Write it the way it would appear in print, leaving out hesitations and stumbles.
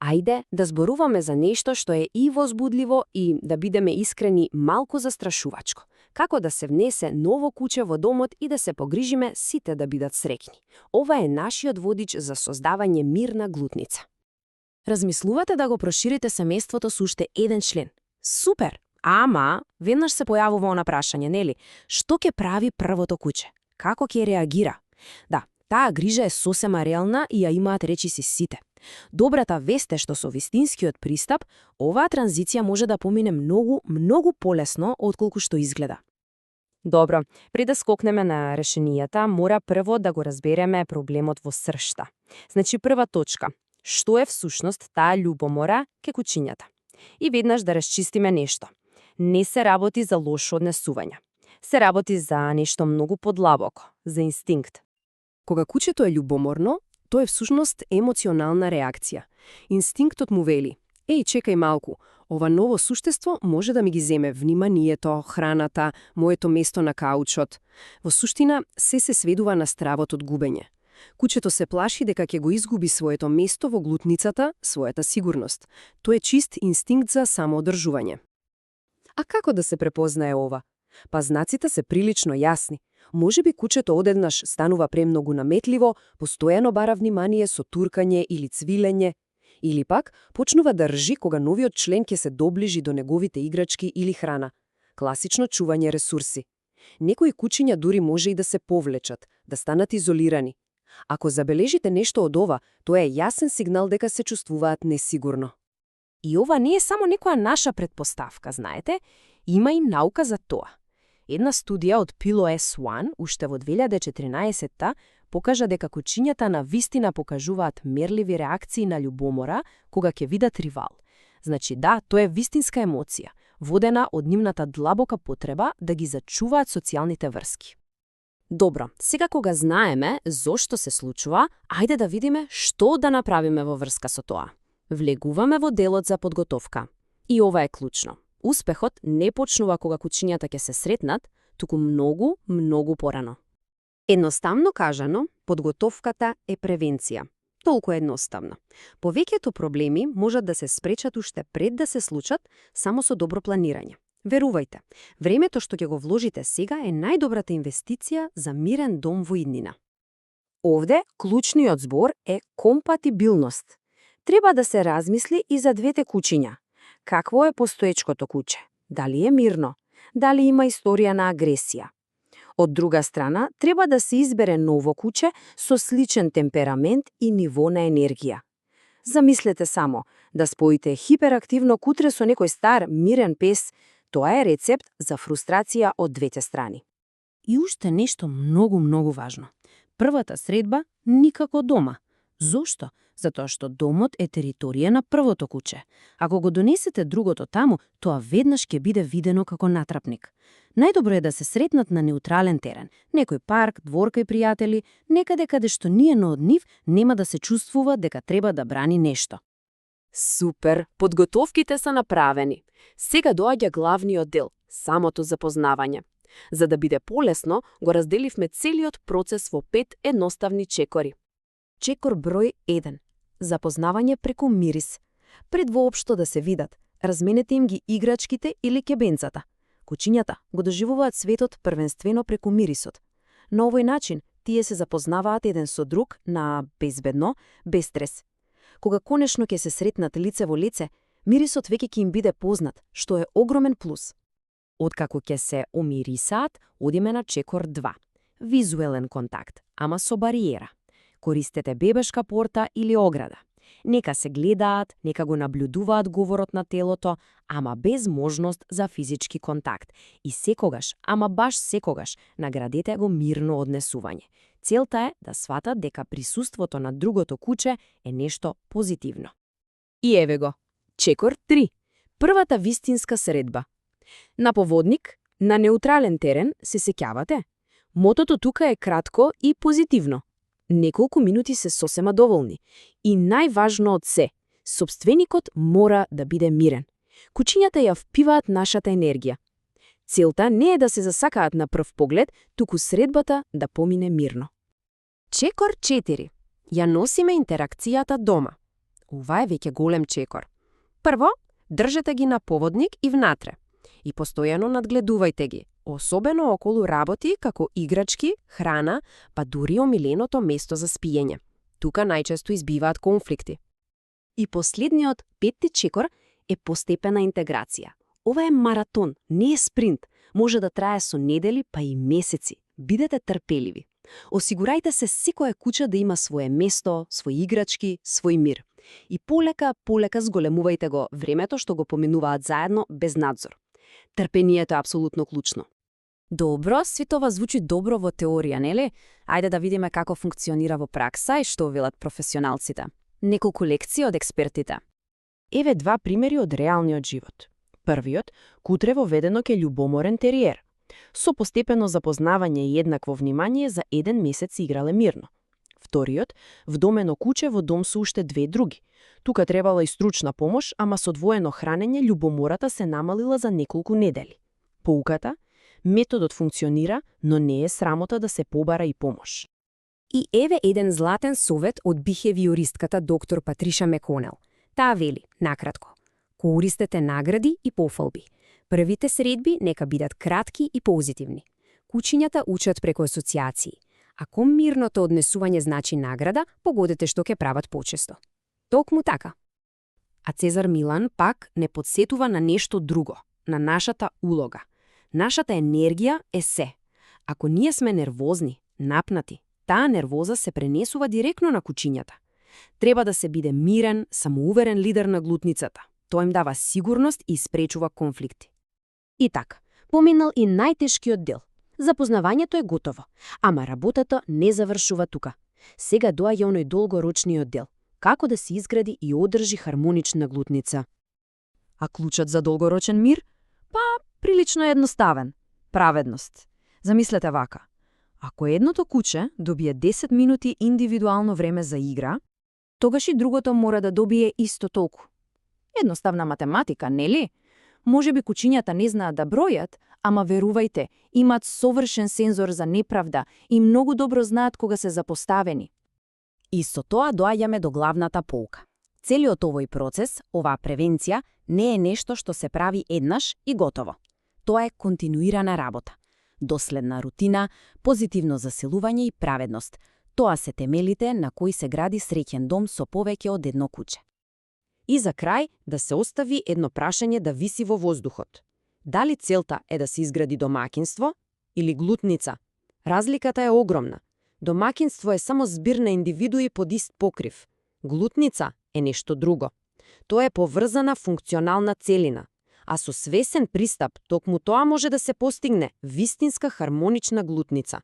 Ајде да зборуваме за нешто што е и возбудливо и, да бидеме искрени, малку застрашувачко. Како да се внесе ново куче во домот и да се погрижиме сите да бидат среќни. Ова е нашиот водич за создавање мирна глутница. Размислувате да го проширите семејството со уште еден член. Супер! Ама, веднаш се појавува она прашање, нели? Што ќе прави првото куче? Како ќе реагира? Да, таа грижа е сосема реална и ја имаат речиси сите. Добрата вест е што со вистинскиот пристап, оваа транзиција може да помине многу полесно отколку што изгледа. Добро, пред да скокнеме на решенијата, мора прво да го разбереме проблемот во сршта. Значи, прва точка. Што е всушност таа љубомора ке кучињата? И веднаш да расчистиме нешто. Не се работи за лошо однесување. Се работи за нешто многу подлабоко, за инстинкт. Кога кучето е љубоморно, тоа е всушност емоционална реакција. Инстинктот му вели: еј, чекај малку, ова ново суштество може да ми ги земе вниманието, храната, моето место на каучот. Во суштина, се сведува на стравот од губење. Кучето се плаши дека ќе го изгуби своето место во глутницата, својата сигурност. Тоа е чист инстинкт за самоодржување. А како да се препознае ова? Па знаците се прилично јасни. Можеби кучето одеднаш станува премногу наметливо, постојано бара внимание со туркање или цвилење, или пак почнува да ржи кога новиот член ќе се доближи до неговите играчки или храна. Класично чување ресурси. Некои кучиња дури може и да се повлечат, да станат изолирани. Ако забележите нешто од ова, тоа е јасен сигнал дека се чувствуваат несигурно. И ова не е само некоја наша предпоставка, знаете, има и наука за тоа. Една студија од PLOS-ONE, уште во 2014-та, покажа дека кучињата на вистина покажуваат мерливи реакции на љубомора кога ќе видат ривал. Значи да, тоа е вистинска емоција, водена од нивната длабока потреба да ги зачуваат социјалните врски. Добро, сега кога знаеме зошто се случува, ајде да видиме што да направиме во врска со тоа. Влегуваме во делот за подготовка. И ова е клучно. Успехот не почнува кога кучињата ќе се сретнат, туку многу порано. Едноставно кажано, подготовката е превенција. Толку едноставно. Повеќето проблеми можат да се спречат уште пред да се случат само со добро планирање. Верувајте, времето што ќе го вложите сега е најдобрата инвестиција за мирен дом во иднина. Овде клучниот збор е компатибилност. Треба да се размисли и за двете кучиња. Какво е постоечкото куче? Дали е мирно? Дали има историја на агресија? Од друга страна, треба да се избере ново куче со сличен темперамент и ниво на енергија. Замислете само, да споите хиперактивно кутре со некој стар, мирен пес, тоа е рецепт за фрустрација од двете страни. И уште нешто многу важно. Првата средба никако дома. Зошто? Затоа што домот е територија на првото куче. Ако го донесете другото таму, тоа веднаш ќе биде видено како натрапник. Најдобро е да се сретнат на неутрален терен, некој парк, дворка и пријатели, некаде каде што ниено од нив нема да се чувствува дека треба да брани нешто. Супер, подготовките се направени. Сега доаѓа главниот дел, самото запознавање. За да биде полесно, го разделивме целиот процес во 5 едноставни чекори. Чекор број 1. Запознавање преку мирис. Пред воопшто да се видат, разменете им ги играчките или кебенцата. Кучињата го доживуваат светот првенствено преку мирисот. На овој начин, тие се запознаваат еден со друг на безбедно, без стрес. Кога конечно ќе се сретнат лице во лице, мирисот веќе ќе им биде познат, што е огромен плюс. Откако ќе се умирисаат, одиме на чекор 2. Визуелен контакт, ама со бариера. Користете бебешка порта или ограда. Нека се гледаат, нека го наблюдуваат говорот на телото, ама без можност за физички контакт. И секогаш, ама баш секогаш, наградете го мирно однесување. Целта е да сватат дека присуството на другото куче е нешто позитивно. И еве го. Чекор 3. Првата вистинска средба. На поводник, на неутрален терен, се сеќавате? Мотото тука е кратко и позитивно. Неколку минути се сосема доволни. И најважно од се, сопственикот мора да биде мирен. Кучињата ја впиваат нашата енергија. Целта не е да се засакаат на прв поглед, туку средбата да помине мирно. Чекор 4. Ја носиме интеракцијата дома. Ова е веќе голем чекор. Прво, држете ги на поводник и внатре. И постојано надгледувајте ги, особено околу работи како играчки, храна, па дури омиленото место за спиење. Тука најчесто избиваат конфликти. И последниот, петти чекор, е постепена интеграција. Ова е маратон, не е спринт. Може да трае со недели, па и месеци. Бидете трпеливи. Осигурајте се секоја куќа да има свое место, свои играчки, свој мир. И полека зголемувајте го времето што го поминуваат заедно без надзор. Трпението е апсолутно клучно. Добро, сви това звучи добро во теорија, нели? Ајде да видиме како функционира во пракса и што велат професионалците. Неколку лекции од експертите. Еве два примери од реалниот живот. Првиот, кутрево ведено ке љубоморен териер. Со постепено запознавање и еднакво внимание за 1 месец играле мирно. Вториот, вдомено куче во дом со уште 2 други. Тука требала и стручна помош, ама со одвоено хранење љубомората се намалила за неколку недели. Поуката, методот функционира, но не е срамота да се побара и помош. И еве еден златен совет од бихевиористката доктор Патриша Меконел. Таа вели, накратко, користете награди и пофалби. Првите средби нека бидат кратки и позитивни. Кучињата учат преку асоциации. Ако мирното однесување значи награда, погодете што ќе прават почесто. Токму така. А Цезар Милан пак не подсетува на нешто друго, на нашата улога. Нашата енергија е се. Ако ние сме нервозни, напнати, таа нервоза се пренесува директно на кучињата. Треба да се биде мирен, самоуверен лидер на глутницата. Тоа им дава сигурност и спречува конфликти. И така, поминал и најтешкиот дел. Запознавањето е готово, ама работата не завршува тука. Сега доаѓа оној долгорочниот дел. Како да се изгради и одржи хармонична глутница. А клучот за долгорочен мир? Па, прилично едноставен. Праведност. Замислете вака. Ако едното куче добие 10 минути индивидуално време за игра, тогаш и другото мора да добие исто толку. Едноставна математика, нели? Можеби кучињата не знаат да бројат, ама верувајте, имаат совршен сензор за неправда и многу добро знаат кога се запоставени. И со тоа доаѓаме до главната полка. Целиот овој процес, оваа превенција, не е нешто што се прави еднаш и готово. Тоа е континуирана работа. Доследна рутина, позитивно заселување и праведност. Тоа се темелите на кои се гради среќен дом со повеќе од едно куче. И за крај да се остави едно прашање да виси во воздухот. Дали целта е да се изгради домакинство или глутница? Разликата е огромна. Домакинство е само збир на индивидуи под ист покрив. Глутница е нешто друго. Тоа е поврзана функционална целина. А со свесен пристап, токму тоа може да се постигне вистинска хармонична глутница.